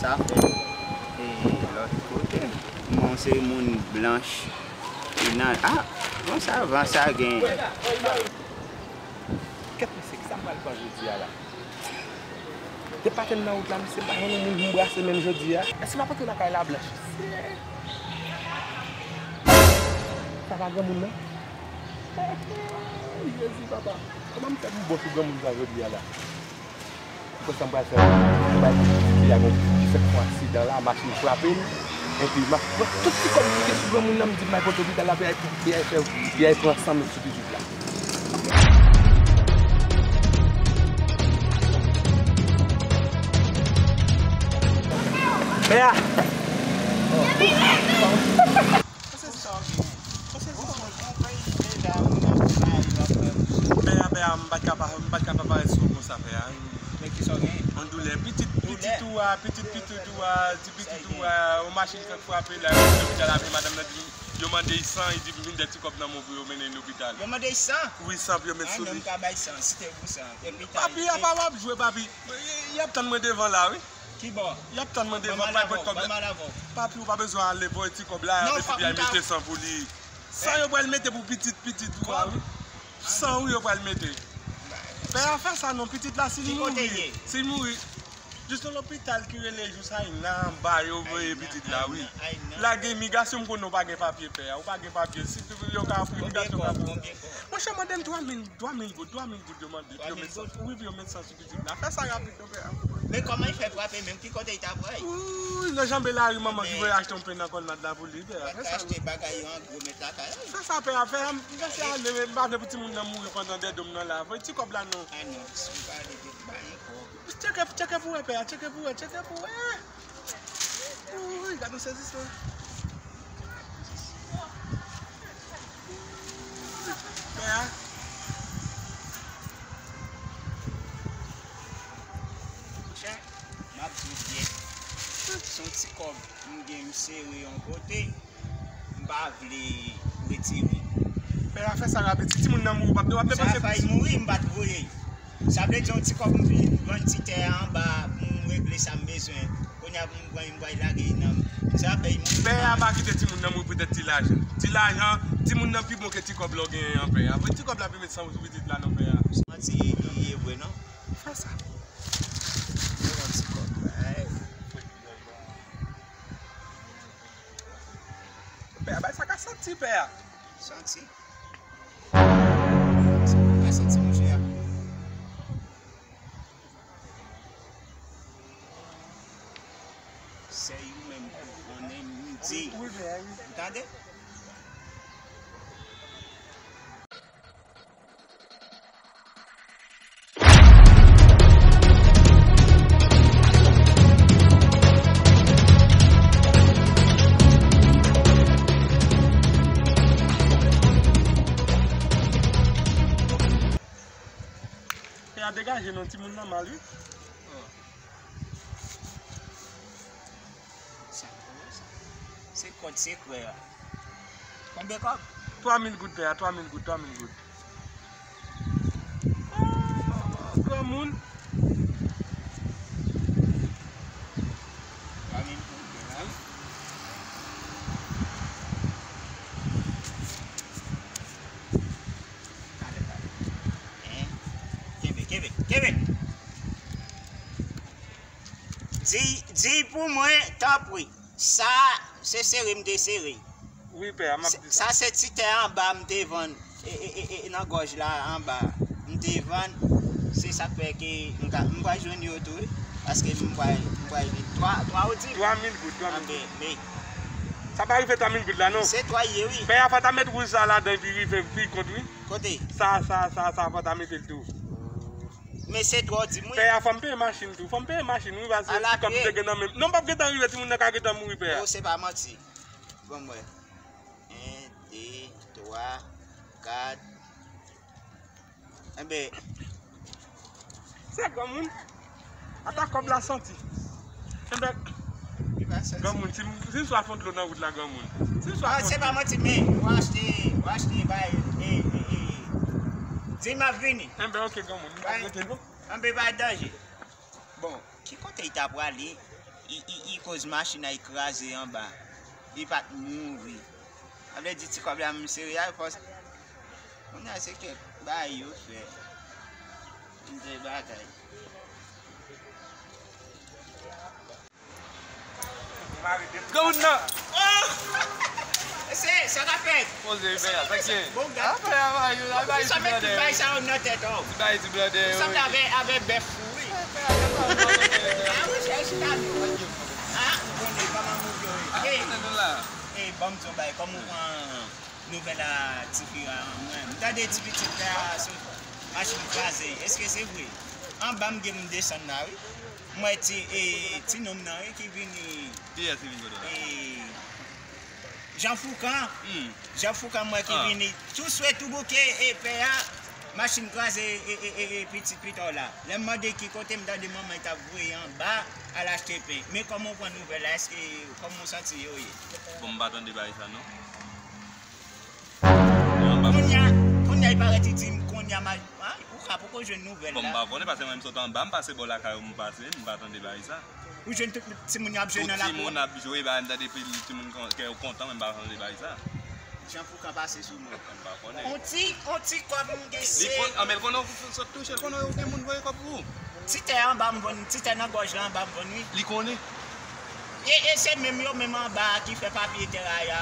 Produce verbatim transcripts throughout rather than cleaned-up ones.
Sa fèt. E lòt kote, bon, se moun blanch ki nan, ah, bon, sa van sa gen. Kèt mesye, kisa m pral pran jodi a la? Te patè m nan wout la, misye bay yon moun m brase menm jodi a. Èske m ap antre lakay la blanch? Sa pa granmoun nan? Jezi papa, kòman m fè pou bon sou granmoun sa jodi a la? Ou kwè sa m pral fè? M pral di a gon ti sèk fwa aksidan la, machin frape l, epi m ap pran tout ti kòb ki te sou granmoun nan, m di m al pote lopital la, pou y al, pou y al fè, pou y al pran san mèt sou pitit la. Pè a! Pè a, pè a, m pa t ka pa, m pa t ka pa parèt sou ou konsa, pè a. Men ki sa w genyen? Yon doulè. Pitit, pitit ou a, pitit, pitit ou a, ti pitit ou a, yon machin fèk frape la, yo vin lopital avè madanm nan di, yo mande l san, li di vin dè ti kòb nan men w pou yo mennen l lopital. Yo mande l san? Wi, san pou yo met sou li. An, non, m pa bay san, si te pou san. Epi tan. Papi, apa w ap jwe, papi? Y ap tann mwen devan la, wi. Ki bò? Y ap tann mwen devan, pa pòt kòb la. Papi, ou pa bezwen ale voye ti kòb la, epi y al mete san pou li. San yo pral mete pou pitit, pitit ou a, wi. San wi yo pral mete. Pè a fè sa non, pitit la, si l mouri, si l mouri, jis nan lopital ki rele jis Ayina anba yo voye pitit la, wi. Lage imigrasyon, m konnen w pa gen papye, pè a, ou pa gen papye, si yo ka ofri imigrasyon ka pran. Monchè, mande m twa mil, twa mil goud, twa mil goud yo mande, pou yo met san, wi, pou yo met san sou pitit la. Fè sa rapid non, pè a. Men kòman l fè frape menm? Ki kote l ta pran l? Ooh, nan janbe lari manman ki voye achte yon pen nan Kòlnad la pou li, pè a. Fè sa. Achte bagay yo an gwo, met lakay. Fè sa, pè a, fè a, m fè sa ale, men m pa vle pou timoun nan mouri pandan dèdom nan la. Voye ti kòb la non. Ah non, si m pa ale, m pa gen kòb. Tcheke, tcheke pou wè, pè a, tcheke pou wè, tcheke pou wè. Ooh, gad yon sezisman. Pè a. Monchè, m ap di w byen. Se yon ti kòb m gen, m sere yon kote. M pa vle retire. Pè a, fè sa rapid. Si timoun nan mouri, w ap, w ap depanse plis. Sa fè l mouri, m pa t voye. Sa vle di yon ti kòb m vin vann ti tè a anba pou m regle sa m bezwen. Kounye a pou m pran, m pral lage nan. Sa fè l mouri. Pè a pa kite timoun nan mouri poutèt ti lajan. Ti lajan, timoun nan pi bon ke ti kòb la w genyen an, pè a. Voye ti kòb la pou met san sou pitit la non, pè a. Santi li ye vre non. Fè sa. Yon ti kòb. Pè a, bay sa ka santi, pè a. Santi. Sa ka santi, monchè. Se ou menm ki konnen, m di. Wi, pè a, wi. Ou tande? Pè a, degaje non, timoun nan mal, wi. Sa, se kòd sekrè a. Konbyen kòb? Twa mil goud, pè a, twa mil goud, twa mil goud. Ah, granmoun. Twa mil goud, pè a. Talè, talè. Hein? Kenbe, kenbe, kenbe! Di, di pou mwen, tanpri. Sa, se sere m te sere. Wi, pè a, m ap di sa. Sa se ti tè anba m te vann, e, e, e, e, nan gòj la anba. M te vann, se sa k fè ke m ka, m pral jwenn yo tou, wi. Paske m pral, m pral vin. Twa, twa ou di? Twa mil goud, twa mil goud. Anben, men. Sa pa rive twa mil goud la, non. Se twa ye, wi. Pè a, fò ta met wouj sa ladan epi rive, pi kont, wi. Kote? Sa, sa, sa, sa, fò ta mete l tou. Men se twa w di m wi. Pè a, fò m peye machin tou. Fò m peye machin wi, paske ti kòb m te gen nan men m. Non, m p ap gentan rive, timoun nan ka gentan mouri, pè a. Oh, se pa manti. Bon, mwen. En, de, twa, kat. Enben. Se granmoun. Ata kòb la santi. Enben. Granmoun, si, si m swa fon dlo nan wout la, granmoun. Si m swa fon dlo. Ah, se pa manti, men, w achte, w achte, bay, e, e, e. Di m ap vini. Enben, ok, granmoun. M ap rete, non. Anben pa danje. Bon, ki kote l ta prale? I, i, i koz machin nan kraze anba. Li pa t mouri. Sa vle di ti kòb la m sere a fòs. Kounye a se kèk bagay yo fè. M te bagay. Granmoun nan. Oh! Se, sa k ap fèt? Poze, pè a, sa k gen? Bon, gad. Afè a, ba yo, la, ba yo, ti blandè. Sa met tout bagay sa yo nan tèt, oh. Ti bagay, ti blandè, wi. Sanble avè, avè bèf fou, wi. Ah, wi, chèche la, nou. Ah, ou konnen, kòman moun yo ye. Ah, nou la. Ey, ban m di yon bagay, kòman ou pran nouvèl a tifi a, mwen. M tande ti pitit la sou machin kraze. Èske se vre? Anba m gen m desann la, wi. M wè ti, e, ti nonm nan, wi, ki vini. Kiyès ki vin kote w la? E, Jan Foukan. Hmm. Jan Foukan, m wè ki vini. Tou swe, tou bouke, e, pè a, machin kraze, e, e, e, e, pitit pita w la. Lè m mande ki kote, m tande manman l t ap voye anba, al achte pen. Men kòman w pran nouvèl la? Èske, kòman w santi yo ye? Bon, m pa tande bagay sa, non. Kounye a, kounye a, li parèt li di m, kounye a, ma, a, ou ka poko jwenn nouvèl la. Bon, m pa konnen, paske mwen, m sot anba, m pase bò lakay ou, m pase, m pa tande bagay sa. Ou jwenn tout timoun yo ap jwe nan lakou. Tout timoun ap jwe, ba, m tande pi timoun kon-, kè yo kontan, men m pa tande bagay sa. Jan Foukan pase sou mwen. M pa konnen. On ti, on ti kòb m gen se. Li konn, a, men l konnen ou sot touche, l konnen ou gen moun voye kòb pou ou. Ti tè anba m vann, ti tè nan gòj la anba m vann, wi. Li konnen. E, e se menm yo, menm anba a ki fè papye tè a ya.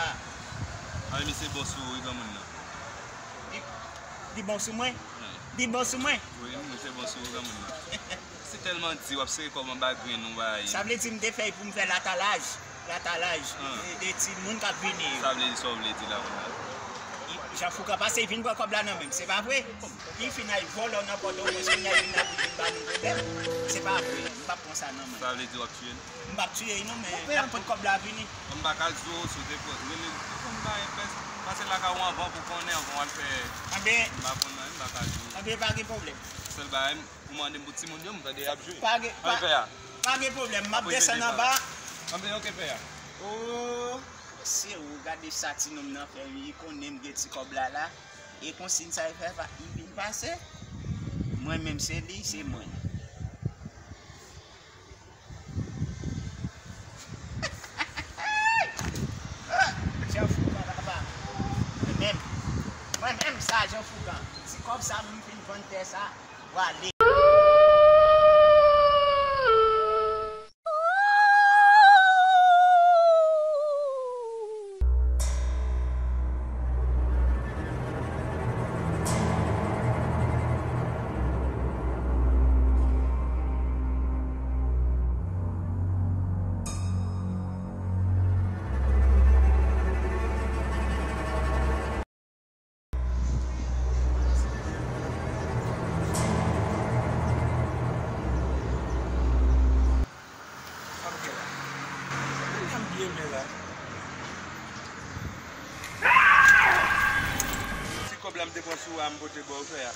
A, men misye bon sou ou, wi, granmoun nan. Li, li bon sou mwen? Hmm. Li bon sou mwen? Wi, misye bon sou ou, granmoun nan. Se tèlman di, w ap sere kòb anba grenn ou bay. Sa vle di m te fè l pou m fè latalaj. Latalaj. Ah. E, e ti moun k ap vini yo. Sa vle di, sa w vle di la, kounye a? I, Jan Foukan pase, li vin pran kòb la nan men m. Se pa vre? Li fin al vòlò nan Pòtoprens, kounye a li vin ap vin ba nou pwoblèm. Se pa vre. M p ap pran sa nan men l. Sa vle di w ap tiye l? M p ap tiye l non, men l ap pot kòb la vini. Bon, m pa ka di w, si w te pran, rele, ou konn bay pès, pase lakay ou anvan pou konnen, anvan w al fè. Anben, m pa konn anyen, m pa ka di w. Anben, pa gen pwoblèm. Sèl bagay, ou mande m pou timoun yo, m tande y ap jwe. Pa gen, pa, pa gen pwoblèm, m ap desann anba. Anben, ok, pè a. Oh, mesye, ou gade sa ti nonm nan fè, li konnen m gen ti kòb la la. E konsiy sa l fè, li vin pase. Mwen menm, se li, se mwen. Jan Foukan, papa. Mwen menm, mwen menm sa, Jan Foukan. Ti kòb sa, m fin vann tè sa, prale. Sa m gen la? Sa m byen men la? Ti kòb la m te pran sou a m pote ba w, pè a.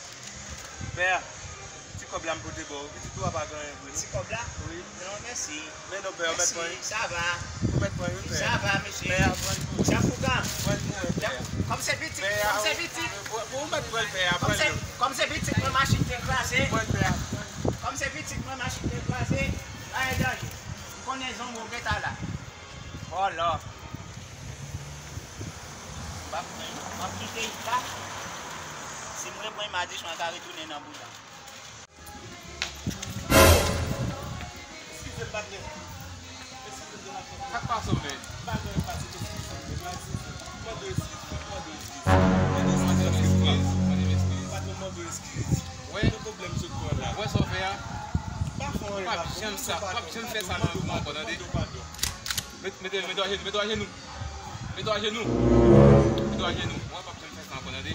Pè a, ti kòb la m pote ba w. Pitit ou a pa gen anyen vre, non? Ti kòb la? Wi. Non, mèsi. Men non, pè a, ou mèt pran. Mèsi, sa va. Ou mèt pran, wi, pè a. Sa va, mesye. Pè a, pran l pou ou. Jan Foukan. Pran l pou ou, pè a. Kòm se pitit, kòm se pitit. Pè a, ou mèt pran l, pè a, pran l. Kòm se pitit mwen, machin te kraze. Pran l, pè a. Kòm se pitit mwen, machin te kraze, pa gen danje. M konnen zonbi w gentan la. Vòlò. M ap pran, m ap kite l la. Si m repran, m a di, mwen ka retounen nan bouda. Eskize m, patnè. Eskize m, patnè. Sa k pase w menm? M pa gen anyen k pase, eskize m, eskize m. Mande w eskize, mande w eskize. Mande w eskize. Mande w eskize. Patnè, mande w eskize. Wi. Gen pwoblèm sot pran la. Ou wè sa w fè a? M pa fè anyen, patnè. P ap janm sa, p ap janm fè sa nan vi w ankò, tande? Mande w padon. Met, mete, mete w ajenou, mete w ajenou. Mete w ajenou. Mete w ajenou. Ou wè p ap janm fè sa ankò, tande?